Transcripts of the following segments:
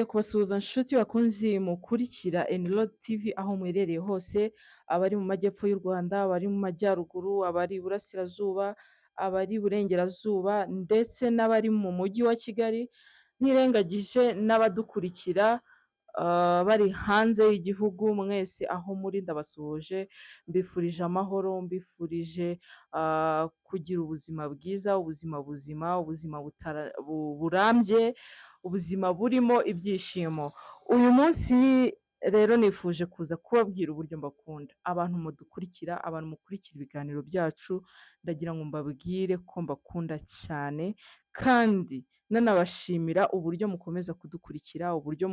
Nongeye kubasuhuza nshuti bakunzi mukurikira Enirodi TV aho muherereye hose, abari mu majyepfo y'u Rwanda, abari mu majyaruguru, abari iburasirazuba, abari iburengerazuba ndetse n'abari mu mujyi wa Kigali, ntirengagije n'abadukurikira bari hanze y'igihugu, mwese aho muri ndabasuhuje, mbifurije amahoro, mbifurije kugira ubuzima bwiza, ubuzima buzima, ubuzima burambye, ubuzima burimo ibyishimo. Uyu munsi rero nifuje kuza kubabwira uburyo mbakunda. Abantu mudukurikira, abantu mukurikira ibiganiro byacu, ndagira ngo mbabwire ko mbakunda cyane kandi nanabashimira uburyo mukomeza kudukurikira, uburyo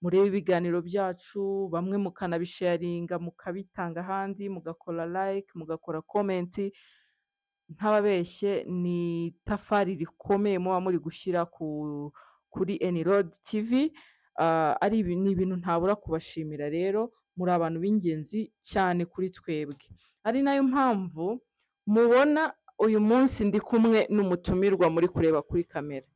mureba ibiganiro byacu, bamwe mukanabisharinga, mukabitanga ahandi, mugakora like, mugakora comment. Ntababeshye ni itafari rikomeye muba muri gushyira kuri Enirodi TV, ni ibintu ntabura kubashimira rero, muri abantu b'ingenzi cyane kuri twebwe. Ari nayo mpamvu mubona uyu munsi ndi kumwe n'umutumirwa muri kureba kuri kamera.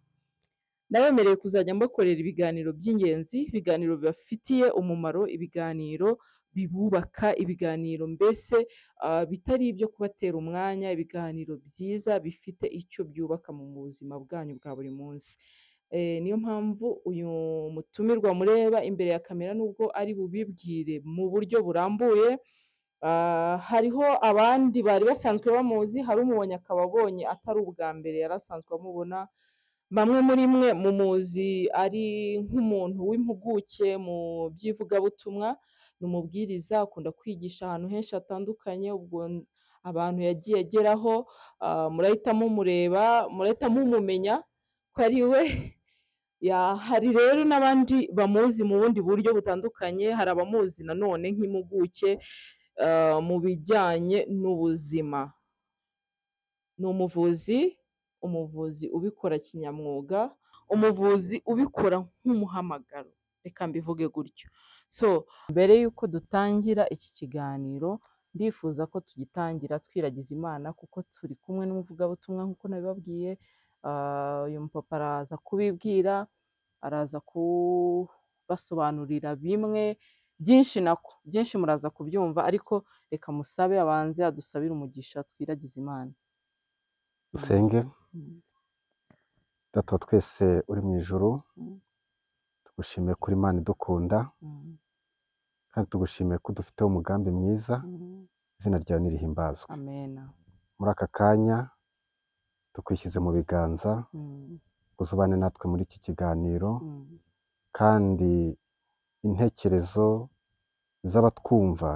Nabemereye kuzajya mbakorera ibiganiro by'ingenzi, ibiganiro bibafitiye umumaro, ibiganiro bibubaka, ibiganiro mbese bitari ibyo kubatera umwanya, ibiganiro byiza bifite icyo byubaka mu buzima bwanyu bwa buri munsi. Niyo mpamvu uyu mutumirwa mureba imbere ya kamera nubwo ari bubibwire mu buryo burambuye, hariho abandi bari basanzwe bamuzi, hari umubonye akaba abonye atari ubwa mbere yari asanzwe amubona, bamwe muri mwe mumuzi ari nk'umuntu w'impuguke mu by'ivugabutumwa, ni umubwiriza, akunda kwigisha ahantu henshi hatandukanye, ubwo abantu yagiye ageraho, murahita mumureba, murahita mumumenya ko ari we. Hari rero n'abandi bamuzi mu bundi buryo butandukanye, hari abamuzi nanone nk'impuguke mu bijyanye n'ubuzima. Ni umuvuzi, umuvuzi ubikora kinyamwuga, umuvuzi ubikora nk'umuhamagaro, reka mbivuge gutyo. So mbere y'uko dutangira iki kiganiro, ndifuza ko tugitangira twiragiza Imana kuko turi kumwe n'umuvugabutumwa nk'uko nabibabwiye, uyu mupapa araza kubibwira, araza kubasobanurira bimwe byinshi nako byinshi muraza kubyumva, ariko reka musabe abanze adusabire umugisha twiragize Imana. Dusenge. Data wa twese uri mu ijuru, tugushimiye kuri Imana idukunda, kandi tugushimiye ko dufiteho umugambi mwiza, izina ryawe nirihimbazwe. Amena. Muri aka kanya tukwishyize mu biganza, uzubane natwe muri iki kiganiro, kandi intekerezo z'abatwumva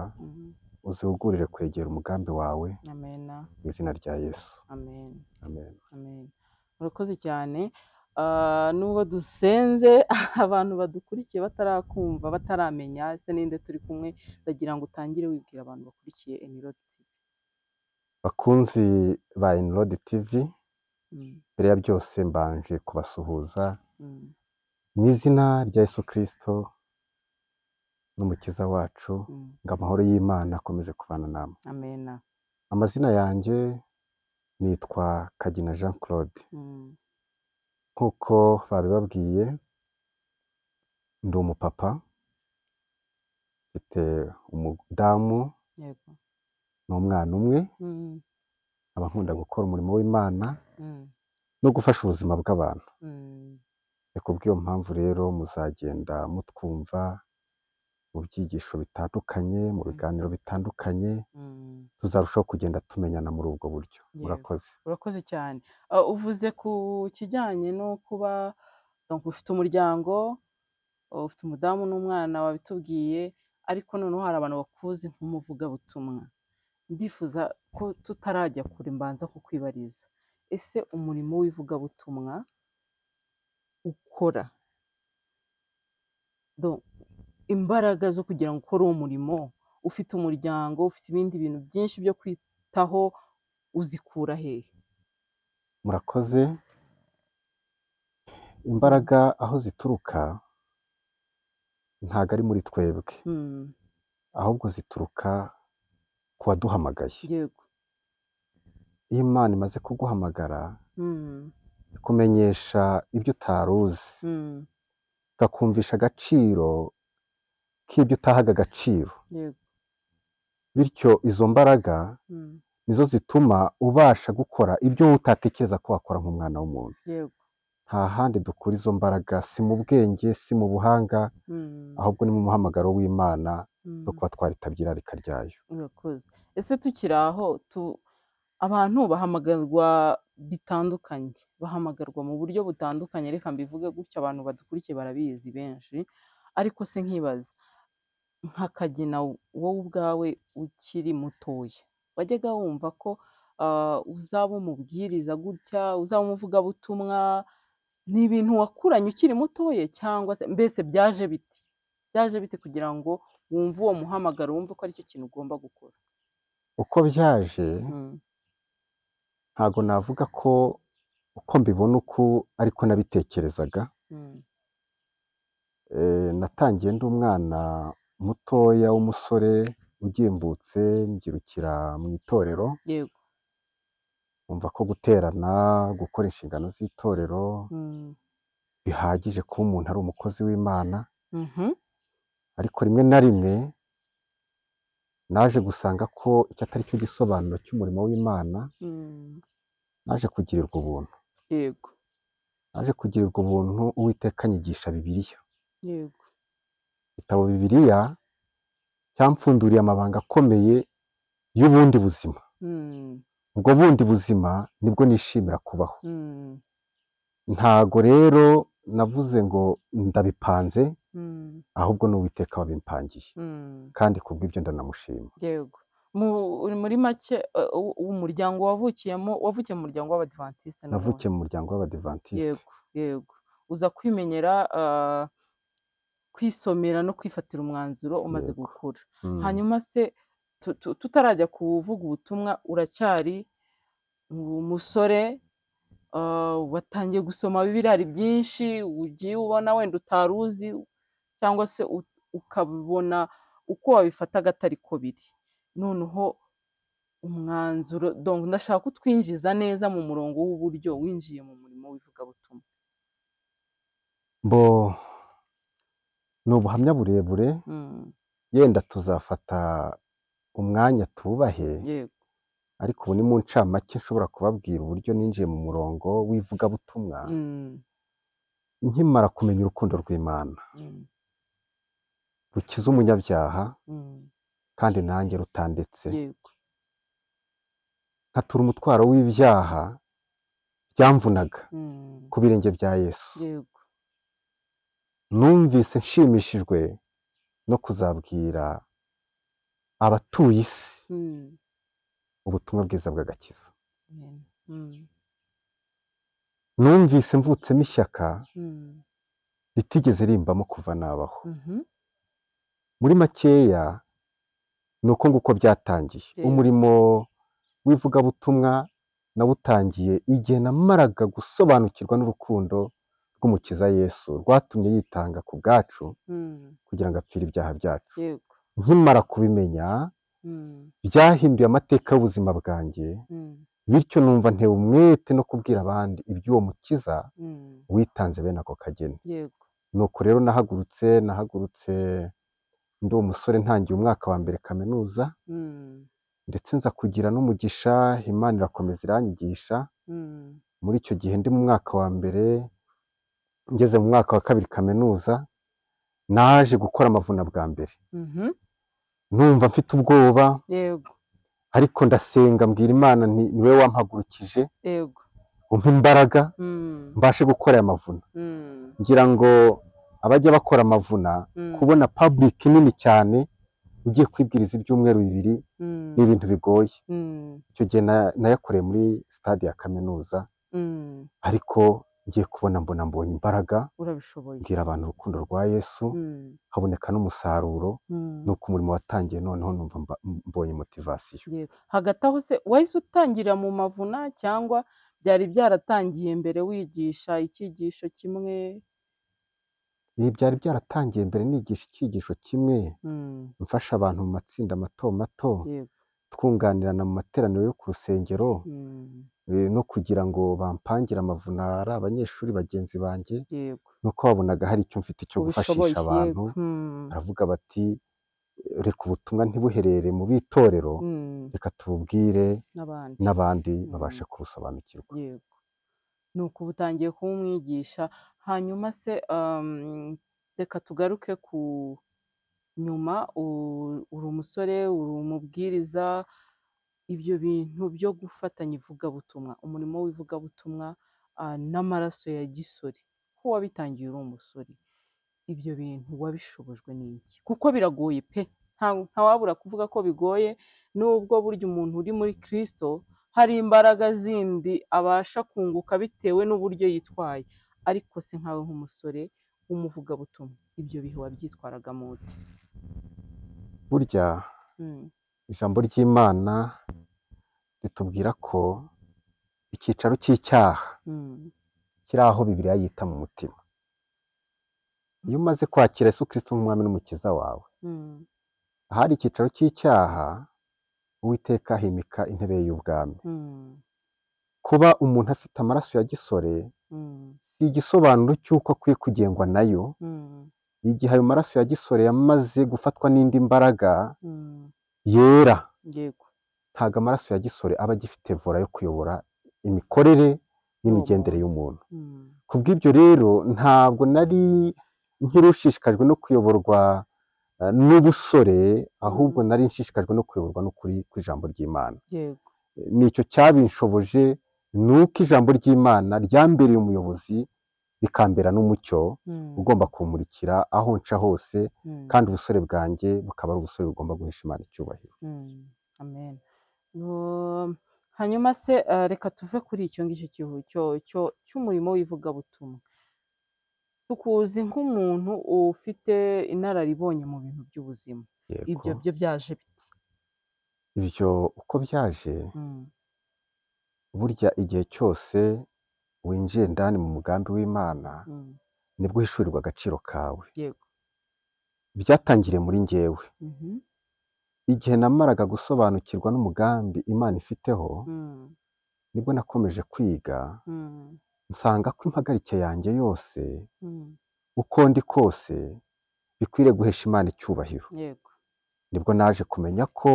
uzihugurire kwegera umugambi wawe. Amena. Mu izina rya Yesu. Amen. Amen. Amen. Murakoze cyane. Nubwo dusenze abantu badukurikiye batarakumva, bataramenya ese ninde turi kumwe, ndagira ngo utangire wibwira abantu bakurikiye Enirodi TV. Bakunzi ba Enirodi TV, mbere ya byose mbanje kubasuhuza mu izina rya Yesu Kristo n'Umukiza wacu, ngo amahoro y'Imana akomeze kubana namwe. Amena. Amazina yanjye nitwa Kagina Jean Claude. Nk'uko babibabwiye, ndi umupapa, mfite umudamu n'umwana umwe, nkaba nkunda gukora umurimo w'Imana no gufasha ubuzima bw'abantu. Ni kubw'iyo mpamvu rero muzagenda mutwumva mu byigisho bitandukanye, mu biganiro bitandukanye, tuzarushaho kugenda tumenyana muri ubwo buryo. Murakoze. Urakoze cyane. Uvuze ku kijyanye no kuba donc ufite umuryango, ufite umudamu n'umwana wabitubwiye, ariko noneho hari abantu bakuzi nk'umuvugabutumwa. Ndifuza ko tutarajya kure mbanza kukwibariza. Ese umurimo w'ivugabutumwa ukora, donc imbaraga zo kugira ngo ukore uwo murimo, ufite umuryango, ufite ibindi bintu byinshi byo kwitaho, uzikura hehe? Murakoze. Imbaraga aho zituruka ntabwo ari muri twebwe, ahubwo zituruka ku waduhamagaye. Iyo Imana imaze kuguhamagara, ikumenyesha ibyo utari uzi. Kakumvisha agaciro k'ibyo utahaga agaciro. Bityo izo mbaraga nizo zituma ubasha gukora ibyo wowe utatekereza ko wakora nk'umwana w'umuntu. Nta handi dukura izo mbaraga, si mu bwenge, si mu buhanga, ahubwo ni mu muhamagaro w'Imana no kuba twaritabye irarika ryayo. Urakoze. Ese tukiri aho, abantu bahamagarwa bitandukanye, bahamagarwa mu buryo butandukanye, reka mbivuge gutya abantu badukurikiye barabizi benshi, ariko se nkibaza nka Kagina wowe ubwawe ukiri mutoya, wajyaga wumva ko uzaba umubwiriza gutya, uzaba umuvugabutumwa, ni ibintu wakuranye ukiri mutoya cyangwa se mbese byaje bite? Byaje bite kugira ngo wumve uwo muhamagaro, wumve ko aricyo kintu ugomba gukora? Uko byaje, ntago navuga ko uko mbibona uku ariko nabitekerezaga. Natangiye ndi umwana mutoya w'umusore ugimbutse, mbyirukira mu itorero. Umva ko guterana, gukora inshingano z'itorero bihagije kuba umuntu ari umukozi w'Imana. Ariko rimwe na rimwe naje gusanga ko icyo atari cyo gisobanuro cy'umurimo w'Imana. Naje kugirirwa ubuntu. Naje kugirirwa ubuntu, Uwiteka anyigisha Bibiliya. Igitabo Bibiliya cyamfunduriye amabanga akomeye y'ubundi buzima. Ubwo bundi buzima nibwo nishimira kubaho. Ntago rero navuze ngo ndabipanze, ahubwo ni Uwiteka wabimpangiye, kandi kubw'ibyo ndanamushima. Yego. Muri make, umuryango wavukiyemo, wavukiye mu muryango w'Abadivantisite n'ubundi? Navukiye mu muryango w'Abadivantisite. Yego, yego. Uza kwimenyera, kwisomera no kwifatira umwanzuro umaze gukura. Hanyuma se tutarajya kuvuga ubutumwa, uracyari umusore, watangiye gusoma Bibiliya, hari byinshi ugiye ubona wenda utari uzi, cyangwa se ukabona uko wabifataga atari ko biri. Noneho umwanzuro, donc ndashaka ko utwinjiza neza mu murongo w'uburyo winjiye mu murimo w'ivugabutumwa. Bo ni ubuhamya burebure, yenda tuzafata umwanya tubahe, ariko ubu ni mu ncamake nshobora kubabwira uburyo ninjiye mu murongo w'ivugabutumwa. Nkimara kumenya urukundo rw'Imana rukiza umunyabyaha, kandi nanjye rutandetse, nkatura umutwaro w'ibyaha byamvunaga ku birenge bya Yesu. Numvise nshimishijwe no kuzabwira abatuye isi ubutumwa bwiza bw'agakiza. Numvise mvutsemo ishyaka ritigeze rimbamo kuva nabaho. Muri makeya ni uko nguko byatangiye. Umurimo w'ivugabutumwa nawutangiye igihe namaraga gusobanukirwa n'urukundo rw'Umukiza Yesu rwatumye yitanga ku bwacu kugira ngo apfire ibyaha byacu. Nkimara kubimenya, byahinduye amateka y'ubuzima bwanjye, bityo numva ntewe umwete no kubwira abandi iby'uwo Mukiza witanze bene ako kageni. Nuko rero nahagurutse ndi umusore, ntangiye umwaka wa mbere kaminuza, ndetse nza kugira n'umugisha, Imana irakomeza iranyigisha. Muri icyo gihe ndi mu mwaka wa mbere, ngeze mu mwaka wa kabiri kaminuza, naje gukora amavuna bwa mbere. Numva mfite ubwoba, ariko ndasenga mbwira Imana nti ni wowe wampagurukije, umpe imbaraga mbashe gukora aya mavuna. Ngira ngo abajya bakora amavuna, kubona public nini cyane ugiye kwibwiriza ibyumweru 2 ni ibintu bigoye. Icyo gihe nayakoreye muri stade ya kaminuza, ariko ngiye kubona mbona mbonye imbaraga, urabishoboye, mbwira abantu urukundo rwa Yesu, haboneka n'umusaruro. Nuko umurimo watangiye, noneho numva mbonye motivation. Hagati aho se wahise utangira mu mavuna, cyangwa byari byaratangiye mbere wigisha icyigisho kimwe? Ibi byari byaratangiye mbere nigisha icyigisho kimwe, mfasha abantu mu matsinda mato mato. Twunganirana mu materaniro yo ku rusengero, no kugira ngo bampangire amavunara abanyeshuri bagenzi banjye, nuko babonaga hari icyo mfite cyo gufashisha abantu, baravuga bati reka ubutumwa ntibuherere mu bitorero, reka tububwire n'abandi babashe kubusobanukirwa. Yego, nuko ubutangiye kuba umwigisha. Hanyuma se reka tugaruke ku nyuma, uri umusore, uri umubwiriza, ibyo bintu byo gufatanya ivugabutumwa, umurimo w'ivugabutumwa n'amaraso ya gisore, ko wabitangiye uri umusore, ibyo bintu wabishobojwe n'iki? Kuko biragoye pe, ntawabura kuvuga ko bigoye, nubwo burya umuntu uri muri Kristo hari imbaraga zindi abasha kunguka bitewe n'uburyo yitwaye, ariko se nkawe nk'umusore w'umuvugabutumwa, ibyo bihe wabyitwaragamo ute? Burya ijambo ry'Imana ritubwira ko icyicaro cy'icyaha kiri aho Bibiliya yita mu mutima. Iyo umaze kwakira Yesu Kristo nk'umwami n'umukiza wawe, ahari icyicaro cy'icyaha, Uwiteka ahimika intebe ye y'ubwami. Kuba umuntu afite amaraso ya gisore si igisobanuro cy'uko akwiye kugengwa nayo. Igihe ayo maraso ya gisore yamaze gufatwa n'indi mbaraga yera, ntabwo amaraso ya gisore aba agifite vora yo kuyobora imikorere n'imigendere y'umuntu. Kubw'ibyo rero ntabwo nari nkiri ushishikajwe no kuyoborwa n'ubusore, ahubwo nari nshishikajwe no kuyoborwa n'ukuri kw'ijambo ry'Imana. Nicyo cyabinshoboje, ni uko ijambo ry'Imana ryambereye umuyobozi, rikambera n'umucyo ugomba kumurikira aho nca hose, kandi ubusore bwanjye bukaba ari ubusore bugomba guhesha Imana icyubahiro. Amen. Hanyuma se reka tuve kuri icyo ngicyo cy'umurimo w'ivugabutumwa. Tukuzi nk'umuntu ufite inararibonye mu bintu by'ubuzima, ibyo byo byaje bite? Ibyo uko byaje, burya igihe cyose winjiye ndani mu mugambi w'Imana, nibwo uhishurirwa agaciro kawe. Byatangiriye muri njyewe. Igihe namaraga gusobanukirwa n'umugambi Imana ifiteho, nibwo nakomeje kwiga, nsanga ko impagarike yanjye yose, uko ndi kose, bikwiriye guhesha Imana icyubahiro. Nibwo naje kumenya ko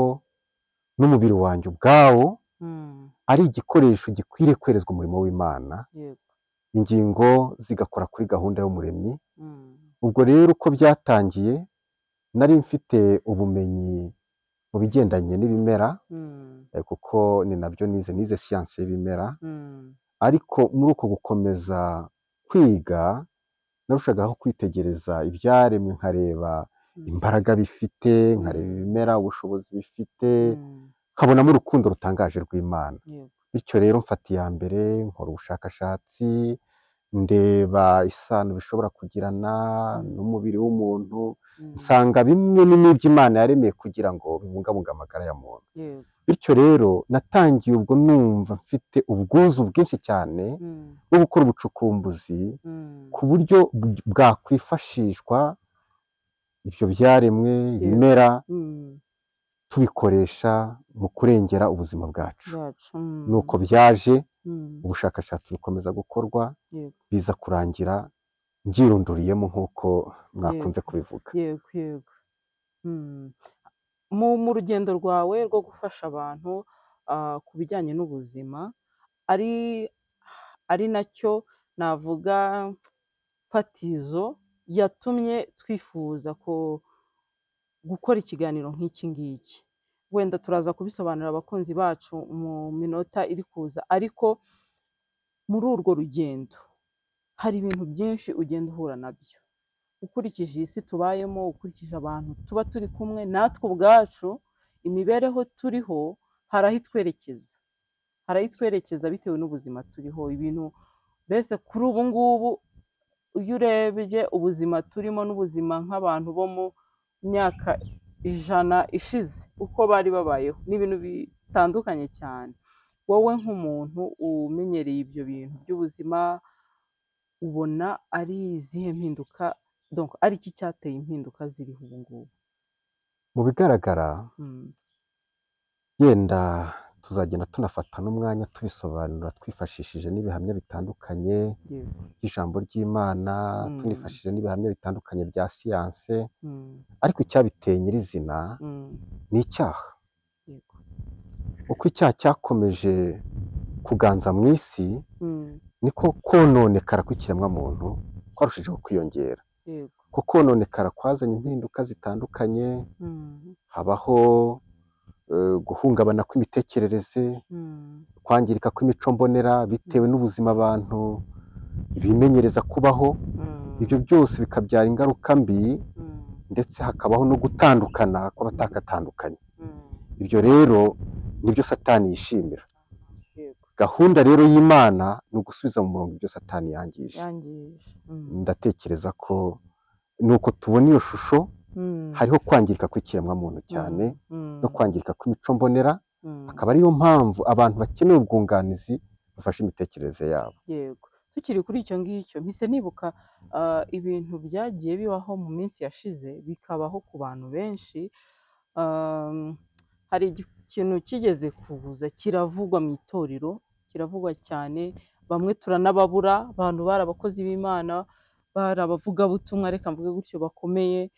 n'umubiri wanjye ubwawo ari igikoresho gikwiriye kwerezwa umurimo w'Imana, ingingo zigakora kuri gahunda y'umuremyi. Ubwo rero uko byatangiye, nari mfite ubumenyi mu bigendanye n'ibimera, kuko ni nabyo nize siyansi y'ibimera, ariko muri uko gukomeza kwiga narushagaho kwitegereza ibyaremwe, nkareba imbaraga bifite, nkareba ibimera ubushobozi bifite, nkabonamo urukundo rutangaje rw'Imana. Bityo rero mfata iya mbere, nkora ubushakashatsi, ndeba isano bishobora kugirana n'umubiri w'umuntu, nsanga bimwe n'ibyo Imana yaremeye kugira ngo bibungabunge amagara ya muntu. Bityo rero natangiye ubwo numva mfite ubwuzu bwinshi cyane bwo gukora ubucukumbuzi ku buryo bwakwifashishwa ibyo byaremwe, ibimera, tubikoresha mu kurengera ubuzima bwacu. Nuko byaje, ubushakashatsi bukomeza gukorwa, biza kurangira mbyirunduriyemo nk'uko mwakunze kubivuga. Yego yego. Mu rugendo rwawe rwo gufasha abantu ku bijyanye n'ubuzima, ari nacyo navuga fatizo yatumye twifuza ko gukora ikiganiro nk'iki ngiki. Wenda turaza kubisobanurira abakunzi bacu mu minota iri kuza, ariko muri urwo rugendo hari ibintu byinshi ugenda uhura nabyo. Ukurikije iyi si tubayemo, ukurikije abantu tuba turi kumwe, natwe ubwacu imibereho turiho hari aho itwerekeza. Hari aho itwerekeza bitewe n'ubuzima turiho, ibintu mbese kuri ubu ngubu iyo urebye ubuzima turimo n'ubuzima nk'abantu bo mu myaka 100 ishize uko bari babayeho, ni ibintu bitandukanye cyane. Wowe nk'umuntu umenyereye ibyo bintu by'ubuzima, ubona ari izihe mpinduka, donc ari iki cyateye impinduka ziriho ubu ngubu? Mu bigaragara, Yenda tuzagenda tunafata n'umwanya tubisobanura twifashishije n'ibihamya bitandukanye by'ijambo ry'Imana, tunifashishije n'ibihamya bitandukanye bya siyanse, ariko icyabiteye nyirizina ni icyaha. Uko icyaha cyakomeje kuganza mu isi, niko kononekara kw'ikiremwamuntu kwarushijeho kwiyongera. Ko kononekara kwazanye impinduka zitandukanye, habaho guhungabana kw'imitekerereze, kwangirika kw'imico mbonera bitewe n'ubuzima abantu bimenyereza kubaho, ibyo byose bikabyara ingaruka mbi, ndetse hakabaho no gutandukana kw'abatakatandukanye. Ibyo rero nibyo Satani yishimira. Gahunda rero y'Imana ni ugusubiza mu murongo ibyo Satani yangije. Ndatekereza ko nuko tubona iyo shusho, hariho kwangirika kw'ikiremwamuntu cyane, no kwangirika kw'imico mbonera, akaba ariyo mpamvu abantu bakeneye ubwunganizi bufasha imitekerereze yabo. Yego, tukiri kuri icyo ngicyo, mpise nibuka ibintu byagiye bibaho mu minsi yashize, bikabaho ku bantu benshi. Hari ikintu kigeze kuza kiravugwa mu itorero, kiravugwa cyane, bamwe turanababura, abantu bari abakozi b'Imana, bari abavugabutumwa, reka mvuge gutyo, bakomeye,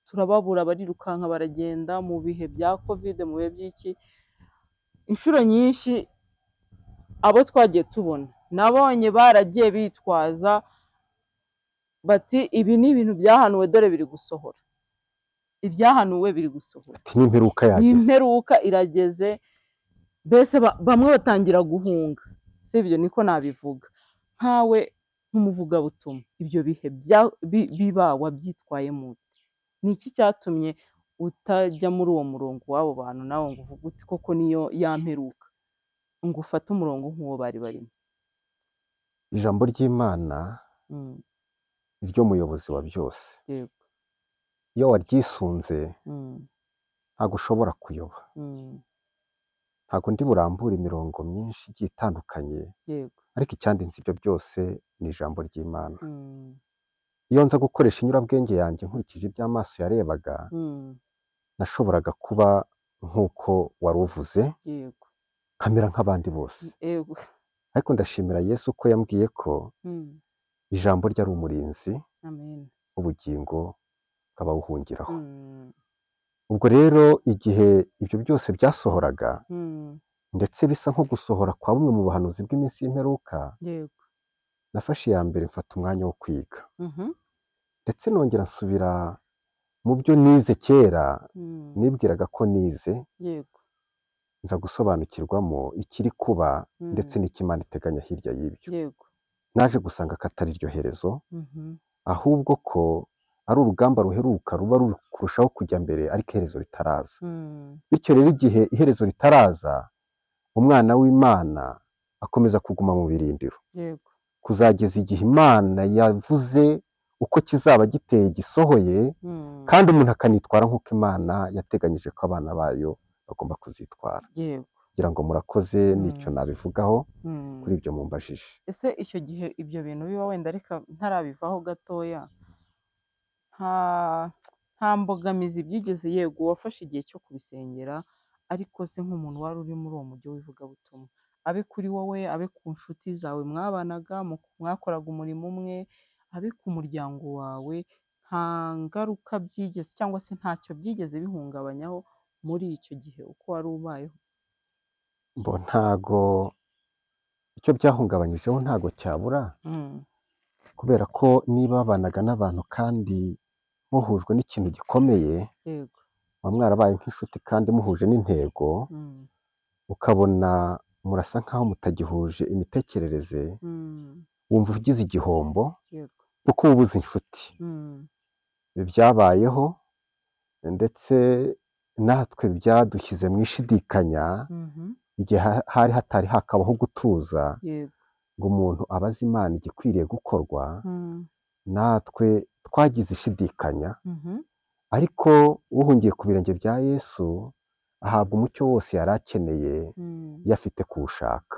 turababura, barirukanka baragenda mu bihe bya Covid, mu bihe by'iki. Inshuro nyinshi abo twagiye tubona, nabonye baragiye bitwaza bati ibi ni ibintu byahanuwe, dore biri gusohora, ibyahanuwe biri gusohora. Ati n'imperuka yageze. Imperuka irageze, mbese bamwe batangira guhunga, sibyo? Niko nabivuga. Nkawe nk'umuvugabutumwa, ibyo bihe biba wabyitwayemo ute? Ni iki cyatumye utajya muri uwo murongo w'abo bantu, nawe ngo uvuge uti koko niyo ya mperuka, ngo ufate umurongo nk'uwo bari barimo? Ijambo ry'Imana niryo muyobozi wa byose. Iyo waryisunze ntabwo ushobora kuyoba. Ntabwo ndi burambure imirongo myinshi igiye itandukanye, ariko icyandinze ibyo byose ni ijambo ry'Imana. Iyo nza gukoresha inyurabwenge yanjye nkurikije ibyo amaso yarebaga, nashoboraga kuba nk'uko wari uvuze, nkamera nk'abandi bose. Ariko ndashimira Yesu ko yambwiye ko ijambo rye ari umurinzi w'ubugingo bw'abawuhungiraho. Ubwo rero igihe ibyo byose byasohoraga, ndetse bisa nko gusohora kwa bumwe mu buhanuzi bw'iminsi y'imperuka, nafashe iya mbere mfata umwanya wo kwiga, ndetse nongera nsubira mu byo nize kera, nibwiraga ko nize, nza gusobanukirwamo ikiri kuba ndetse n'icyo Imana iteganya hirya y'ibyo. Naje gusanga ko atari iryo herezo, ahubwo ko ari urugamba ruheruka ruba ruri kurushaho kujya mbere, ariko iherezo ritaraza. Bityo rero igihe iherezo ritaraza, umwana w'Imana akomeza kuguma mu birindiro kuzageza igihe Imana yavuze uko kizaba giteye gisohoye, kandi umuntu akanitwara nk'uko Imana yateganyije ko abana bayo bagomba kuzitwara. Ngira ngo murakoze, n'icyo nabivugaho kuri ibyo mumbajije. Ese icyo gihe ibyo bintu biba, wenda reka ntarabivaho gatoya, nta mbogamizi byigeze? Yego, wafashe igihe cyo kubisengera, ariko se nk'umuntu wari uri muri uwo mujyi w'ivugabutumwa, abe kuri wowe, abe ku nshuti zawe mwabanaga, mwakoraga umurimo umwe, abe ku muryango wawe, nta ngaruka byigeze cyangwa se ntacyo byigeze bihungabanyaho muri icyo gihe uko wari ubayeho? Mbo ntago icyo byahungabanyijeho ntago cyabura, kubera ko niba babanaga n'abantu kandi muhujwe n'ikintu gikomeye, muba mwarabaye nk'inshuti kandi muhuje n'intego, ukabona murasa nk'aho mutagihuje imitekerereze, wumva ugize igihombo, kuko uba ubuze inshuti. Ibi byabayeho, ndetse natwe byadushyize mu ishidikanya, igihe hari hatari hakabaho gutuza, ngo umuntu abaze Imana igikwiriye gukorwa, natwe twagize ishidikanya, ariko uhungiye ku birenge bya Yesu ahabwa umucyo wose yari akeneye, iyo afite kuwushaka.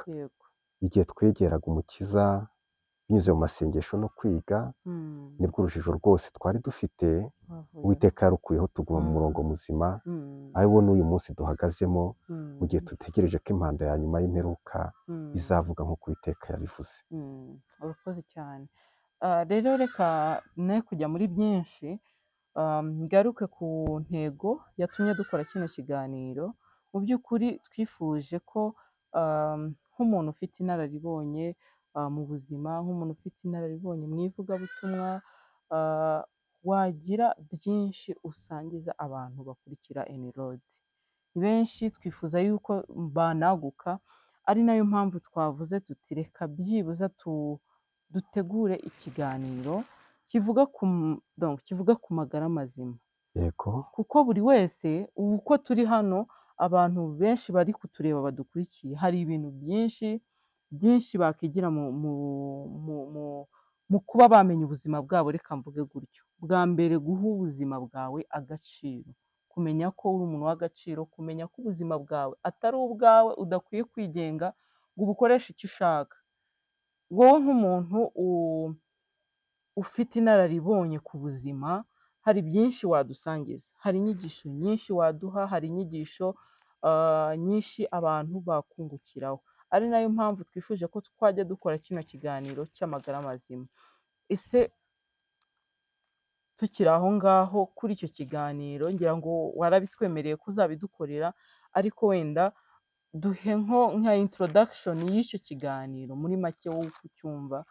Igihe twegeraga Umukiza Binyuze mu masengesho no kwiga, nibwo urujijo rwose twari dufite Wavuyeho. Uwiteka yarukuyeho, tuguma mu murongo muzima, ari wo n'uyu munsi duhagazemo, mu gihe dutegereje ko impanda ya nyuma y'imperuka izavuga nk'uko Uwiteka yabivuze. Urakoze cyane. Rero reka ne kujya muri byinshi, ngaruke ku ntego yatumye dukora kino kiganiro. Mu by'ukuri twifuje ko nk'umuntu ufite inararibonye mu buzima, nk'umuntu ufite inararibonye mu ivugabutumwa, wagira byinshi usangiza abantu bakurikira Enirodi. Ni benshi, twifuza yuko banaguka, ari nayo mpamvu twavuze tuti reka byibuza dutegure ikiganiro kivuga ku donc kivuga ku magara mazima, kuko buri wese ubu uko turi hano, abantu benshi bari kutureba badukurikiye, hari ibintu byinshi byinshi bakigira mu kuba bamenya ubuzima bwabo. Reka mvuge gutyo: bwa mbere, guha ubuzima bwawe agaciro, kumenya ko uri umuntu w'agaciro, kumenya ko ubuzima bwawe atari ubwawe, udakwiye kwigenga ngo ubukoreshe icyo ushaka. Wowe nk'umuntu ufite inararibonye ku buzima, hari byinshi wadusangiza, hari inyigisho nyinshi waduha, hari inyigisho nyinshi abantu bakungukiraho, ari nayo mpamvu twifuje ko twajya dukora kino kiganiro cy'amagara mazima. Ese tukiri aho ngaho kuri icyo kiganiro, ngira ngo warabitwemereye ko uzabidukorera, ariko wenda duhe nka introduction y'icyo kiganiro muri make, wowe uko ucyumva.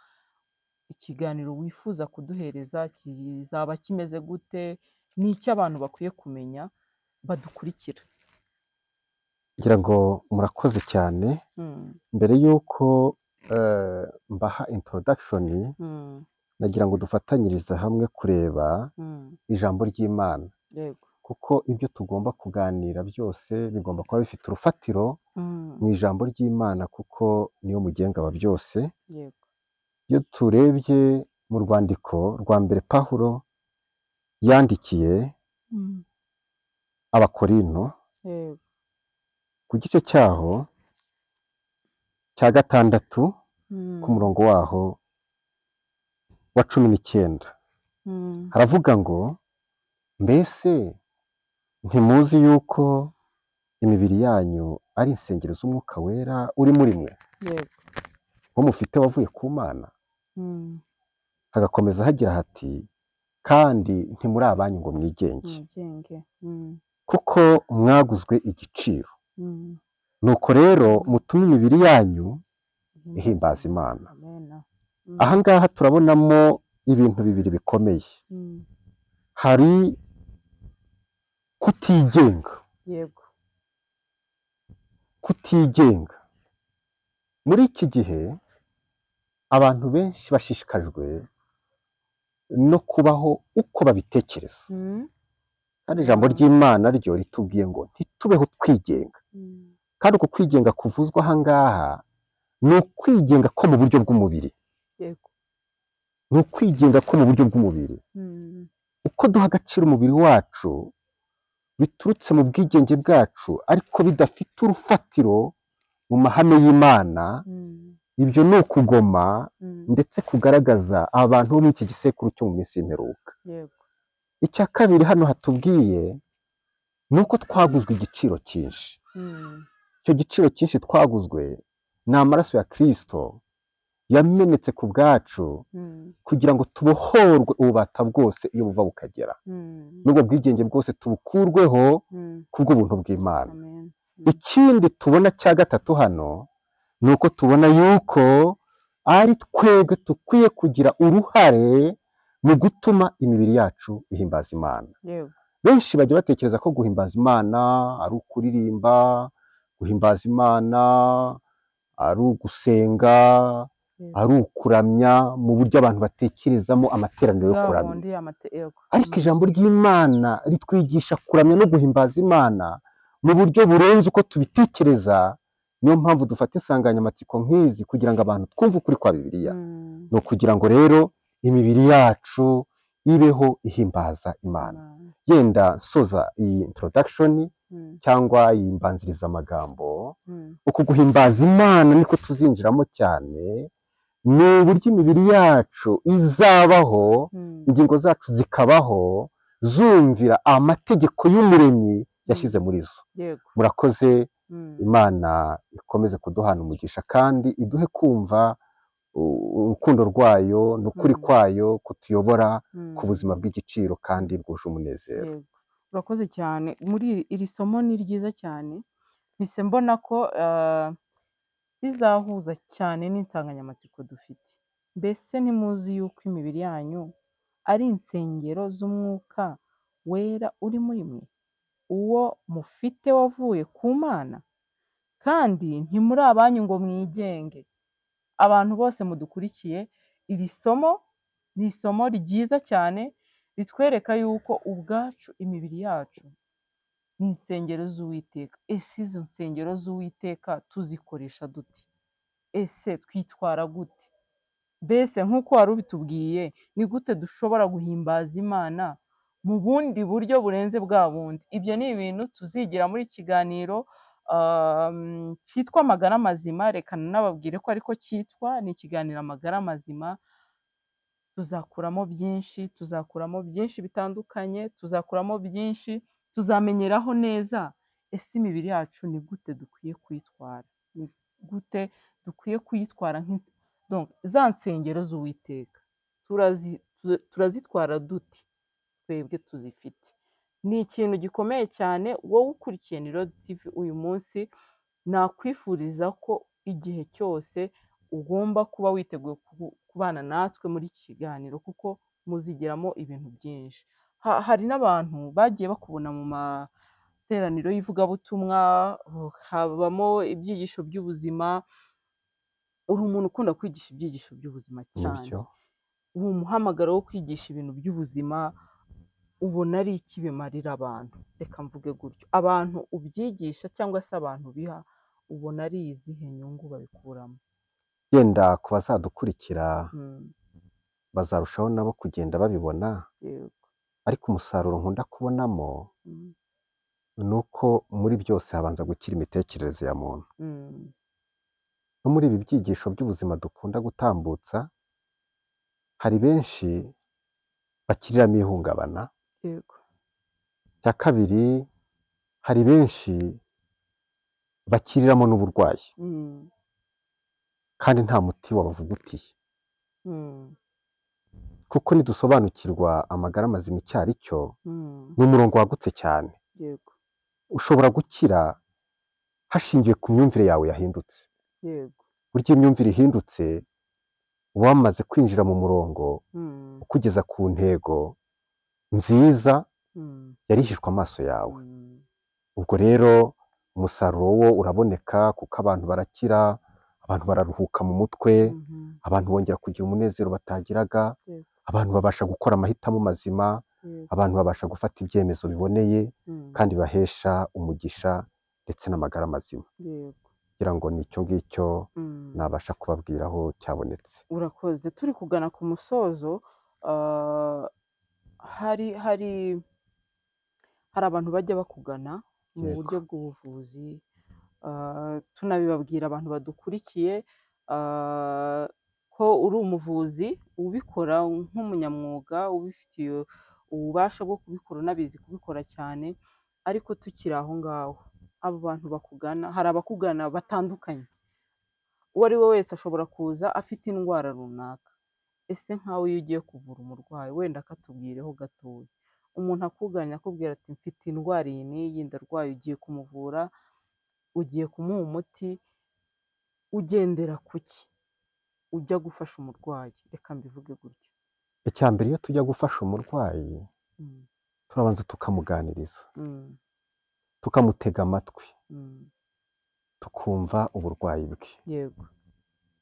Ikiganiro wifuza kuduhereza kizaba kimeze gute? Ni icyo abantu bakwiye kumenya badukurikira? Ngira ngo murakoze cyane. Mbere y'uko mbaha introduction, nagira ngo dufatanyirize hamwe kureba ijambo ry'Imana, kuko ibyo tugomba kuganira byose bigomba kuba bifite urufatiro mu ijambo ry'Imana, kuko niyo mugenga wa byose. Iyo turebye mu rwandiko rwa mbere Pawulo yandikiye Abakorinto, ku gice cyaho cya 6, ku murongo waho wa 19, haravuga ngo: "Mbese ntimuzi yuko imibiri yanyu ari insengero z'Umwuka Wera uri muri mwe, wo mufite wavuye ku Mana?" Hagakomeza hagira hati: "Kandi ntimuri abanyu ngo mwigenge, Mwigenge. kuko mwaguzwe igiciro. Nuko rero mutume imibiri yanyu ihimbaza Imana." Amena. Aha ngaha turabonamo ibintu bibiri bikomeye. Hari kutigenga. Kutigenga. Muri iki gihe abantu benshi bashishikajwe no kubaho uko babitekereza, kandi ijambo ry'Imana ryo ritubwiye ngo ntitubeho twigenga. Kandi uku kwigenga kuvuzwa aha ngaha ni ukwigenga ko mu buryo bw'umubiri. Ni ukwigenga ko mu buryo bw'umubiri. Uko duha agaciro umubiri wacu biturutse mu bwigenge bwacu, ariko bidafite urufatiro mu mahame y'Imana, ibyo ni ukugoma, ndetse kugaragaza abantu bo muri iki gisekuru cyo mu minsi y'imperuka. Icya kabiri hano hatubwiye ni uko twaguzwe igiciro cyinshi. Icyo giciro cyinshi twaguzwe ni amaraso ya Kirisito yamenetse ku bwacu, kugira ngo tubohorwe ububata bwose iyo buva bukagera, n'ubwo bwigenge bwose tubukurweho kubw'ubuntu bw'Imana. Amen. Ikindi tubona cya gatatu hano ni uko tubona yuko ari twebwe dukwiye kugira uruhare mu gutuma imibiri yacu ihimbaza Imana. Benshi bajya batekereza ko guhimbaza Imana ari ukuririmba, guhimbaza Imana ari ugusenga, ari ukuramya mu buryo abantu batekerezamo amateraniro yo Bwa kuramya. bundi yego. Ariko ijambo ry'Imana ritwigisha kuramya no guhimbaza Imana mu buryo burenze uko tubitekereza. Niyo mpamvu dufata insanganyamatsiko nk'izi kugira ngo abantu twumve ukuri kwa Bibiliya. Ni ukugira ngo rero imibiri yacu ibeho ihimbaza Imana. Imana. Yenda nsoza iyi introduction cyangwa iyi mbanzirizamagambo, uku guhimbaza Imana niko tuzinjiramo cyane. Ni uburyo imibiri yacu izabaho, ingingo zacu zikabaho zumvira amategeko y'Umuremyi yashyize muri zo. Murakoze. Imana ikomeze kuduhana umugisha kandi iduhe kumva urukundo rwayo n'ukuri kwayo kutuyobora ku buzima bw'igiciro kandi bwuje umunezero. Urakoze cyane. Muri iri somo ni ryiza cyane, mpise mbona ko rizahuza cyane n'insanganyamatsiko dufite. Mbese ntimuzi yuko imibiri yanyu ari insengero z'Umwuka Wera uri muri mwe, uwo mufite wavuye ku Mana, kandi ntimuri abanyu ngo mwigenge. Abantu bose mudukurikiye, iri somo ni isomo ryiza cyane ritwereka yuko ubwacu imibiri yacu ni insengero z'Uwiteka. Ese izo nsengero z'Uwiteka tuzikoresha dute? Ese twitwara gute? Mbese nk'uko wari ubitubwiye, ni gute dushobora guhimbaza Imana mu bundi buryo burenze bwa bundi? Ibyo ni ibintu tuzigira muri kiganiro cyitwa Amagara Mazima. Reka nababwire ko ariko cyitwa, ni ikiganiro Amagara Mazima. Tuzakuramo byinshi, tuzakuramo byinshi bitandukanye, tuzakuramo byinshi, tuzamenyeraho neza ese imibiri yacu ni gute dukwiye kuyitwara, ni gute dukwiye kuyitwara za nsengero z'Uwiteka turazitwara dute twebwe tuzifite. Ni ikintu gikomeye cyane. Wowe ukurikiye Nirode TV uyu munsi, nakwifuriza ko igihe cyose ugomba kuba witeguye kubana natwe muri iki kiganiro, kuko muzigiramo ibintu byinshi. Hari n'abantu bagiye bakubona mu materaniro y'ivugabutumwa, habamo ibyigisho by'ubuzima. Uri umuntu ukunda kwigisha ibyigisho by'ubuzima cyane, uwo muhamagaro wo kwigisha ibintu by'ubuzima ubona ari iki bimarira abantu? Reka mvuge gutyo, abantu ubyigisha cyangwa se abantu biha, ubona ari izihe nyungu babikuramo? Yenda ku bazadukurikira bazarushaho nabo kugenda babibona, ariko umusaruro nkunda kubonamo ni uko muri byose habanza gukira imitekerereze ya muntu. No muri ibi byigisho by'ubuzima dukunda gutambutsa, hari benshi bakiriramo ihungabana. Icya kabiri, hari benshi bakiriramo n'uburwayi kandi nta muti wabavugutiye. Kuko nidusobanukirwa amagara mazima icyo ari cyo, ni umurongo wagutse cyane. Ushobora gukira hashingiwe ku myumvire yawe yahindutse. Burya imyumvire ihindutse, uba wamaze kwinjira mu murongo ukugeza ku ntego nziza yarihishwe amaso yawe. Ubwo rero umusaruro wo uraboneka, kuko abantu barakira, abantu bararuhuka mu mutwe, abantu bongera kugira umunezero batagiraga, abantu babasha gukora amahitamo mazima, abantu babasha gufata ibyemezo biboneye kandi bahesha umugisha ndetse n'amagara mazima. Kugira ngo nicyo ngicyo nabasha kubabwiraho cyabonetse. Urakoze. Turi kugana ku musozo, hari abantu bajya bakugana mu buryo bw'ubuvuzi, tunabibabwira abantu badukurikiye ko uri umuvuzi ubikora nk'umunyamwuga, ubifitiye ububasha bwo kubikora, unabizi kubikora cyane. Ariko tukiri aho ngaho, abo bantu bakugana, hari abakugana batandukanye, uwo ari we wese ashobora kuza afite indwara runaka. Ese nkawe iyo ugiye kuvura umurwayi, wenda akatubwireho gatoya, umuntu akuganya akubwira ati mfite indwara iyi n'iyi ndarwaye, ugiye kumuvura, ugiye kumuha umuti, ugendera kuki ujya gufasha umurwayi? Reka mbivuge gutyo. Icya mbere, iyo tujya gufasha umurwayi turabanza tukamuganiriza, tukamutega amatwi, tukumva uburwayi bwe,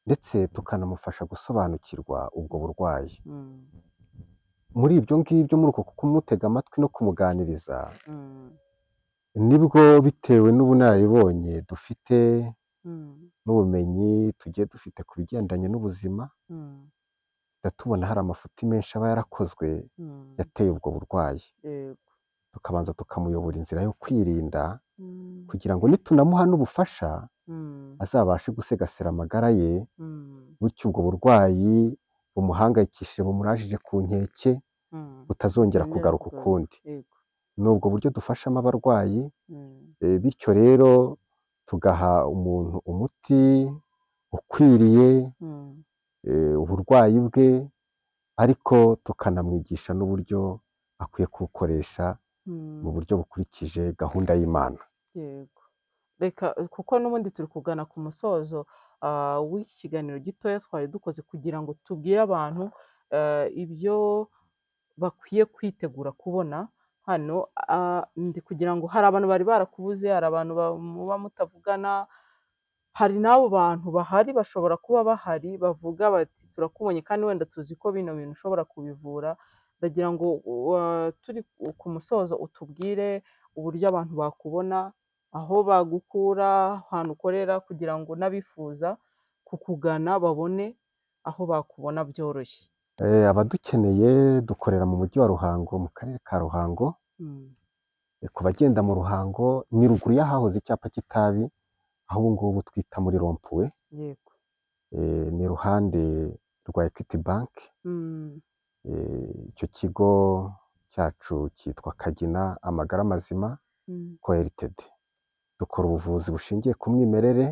ndetse tukanamufasha gusobanukirwa ubwo burwayi. Muri ibyo ngibyo, muri uko kumutega amatwi no kumuganiriza, nibwo bitewe n'ubunararibonye dufite n'ubumenyi tugiye dufite ku bigendanye n'ubuzima, tubona hari amafuti menshi aba yarakozwe yateye ubwo burwayi, tukabanza tukamuyobora inzira yo kwirinda, kugira ngo nitunamuha n'ubufasha azabashe gusegasira amagara ye, Bityo ubwo burwayi bumuhangayikishije, bumurajije ku nkeke, butazongera Butongera kugaruka kugaruka. ukundi. Yego. Ni ubwo buryo dufashamo abarwayi, bityo rero tugaha umuntu umuti ukwiriye uburwayi bwe, ariko tukanamwigisha n'uburyo akwiye kuwukoresha mu buryo bukurikije gahunda y'Imana. Yego. Reka, kuko n'ubundi turi kugana ku musozo w'iki kiganiro gitoya twari dukoze kugira ngo tubwire abantu ibyo bakwiye kwitegura kubona hano, ndi kugira ngo hari abantu bari barakubuze, hari abantu muba mutavugana, hari n'abo bantu bahari bashobora kuba bahari bavuga bati turakubonye kandi wenda tuzi ko bino bintu ushobora kubivura. Ndagira ngo turi ku musozo utubwire uburyo abantu bakubona, aho bagukura, ahantu ukorera, kugira ngo n'abifuza kukugana babone aho bakubona byoroshye. Abadukeneye dukorera mu mujyi wa Ruhango, mu karere ka Ruhango. Ku bagenda mu Ruhango ni ruguru y'ahahoze icyapa cy'itabi, aho ubu ngubu twita muri rompuwe. Yego. Ni iruhande rwa Equity Bank. Icyo kigo cyacu cyitwa Kagina Amagara Mazima Co Ltd. Dukora ubuvuzi bushingiye ku mwimerere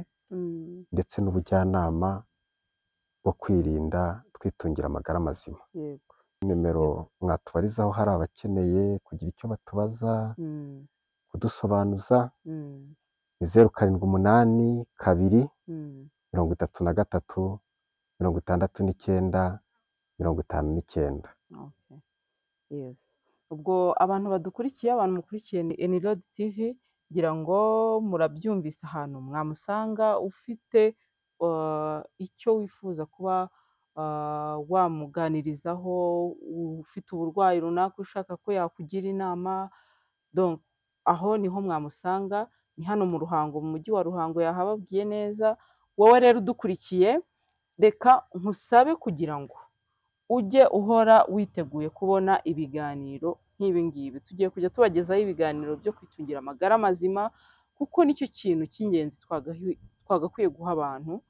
ndetse n'ubujyanama bwo kwirinda twitungira amagara mazima. Yego. Nimero mwatubarizaho hari abakeneye kugira icyo batubaza, kudusobanuza, ni 0782 33 69 59. Okay. Yes. Ubwo abantu badukurikiye, abantu mukurikiye ni Enirod TV, ngira ngo murabyumvise ahantu mwamusanga, ufite icyo wifuza kuba wamuganirizaho, ufite uburwayi runaka ushaka ko yakugira inama, donc aho niho mwamusanga, ni hano mu Ruhango, mu mujyi wa Ruhango yahababwiye neza. Wowe rero udukurikiye, reka nkusabe kugira ngo ujye uhora witeguye kubona ibiganiro nk'ibi ngibi. Tugiye kujya tubagezaho ibiganiro byo kwitungira amagara mazima, kuko nicyo kintu cy'ingenzi twagakwiye guha abantu.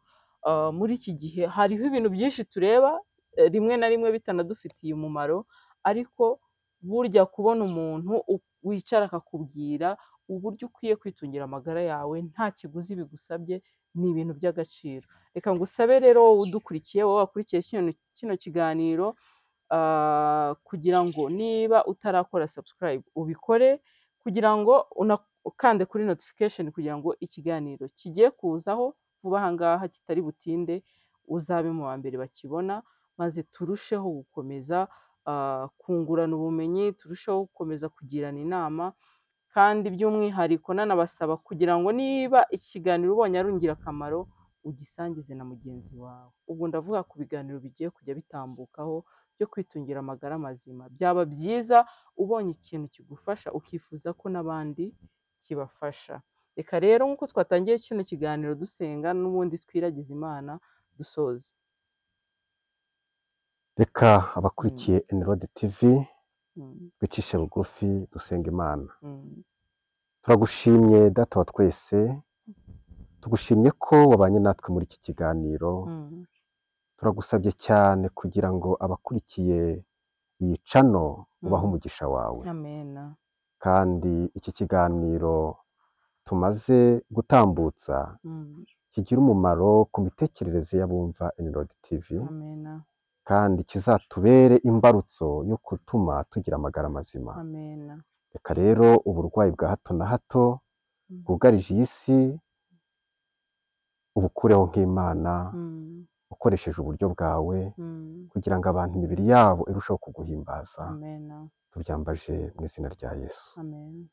Muri iki gihe hariho ibintu byinshi tureba, rimwe na rimwe bitanadufitiye umumaro, ariko burya kubona umuntu wicara akakubwira uburyo ukwiye kwitungira amagara yawe nta kiguzi bigusabye, ni ibintu by'agaciro. Reka ngusabe rero wowe udukurikiye, wowe wakurikiye kino kiganiro, kugira ngo niba utarakora subscribe ubikore, kugira ngo ukande kuri notification kugira ngo ikiganiro kigiye kuzaho vuba aha ngaha kitari butinde, uzabe mu ba mbere bakibona, maze turusheho gukomeza kungurana ubumenyi, turusheho gukomeza kugirana inama, kandi by'umwihariko nanabasaba kugira ngo niba iki kiganiro ubonye ari ingirakamaro ugisangize na mugenzi wawe. Ubwo ndavuga ku biganiro bigiye kujya bitambukaho byo kwitungira amagara mazima. Byaba byiza ubonye ikintu kigufasha ukifuza ko n'abandi kibafasha. Reka rero nk'uko twatangiye kino kiganiro dusenga, n'ubundi twiragize Imana dusoze. Reka abakurikiye Enirod TV twicishe bugufi dusenga Imana. Turagushimye Data wa twese, tugushimye ko wabanye natwe muri iki kiganiro. Turagusabye cyane kugira ngo abakurikiye iyi cano ubahe umugisha wawe. Amen. Kandi iki kiganiro tumaze gutambutsa kigira umumaro ku mitekerereze y'abumva Enirod TV. Amen. Kandi kizatubere imbarutso yo gutuma tugira amagara mazima. Amen. Reka rero uburwayi bwa hato na hato bwugarije iyi si ubukureho nk'Imana, ukoresheje uburyo bwawe, kugira ngo abantu imibiri yabo irusheho kuguhimbaza. Amen. Tubyambaje mu izina rya Yesu. Amen.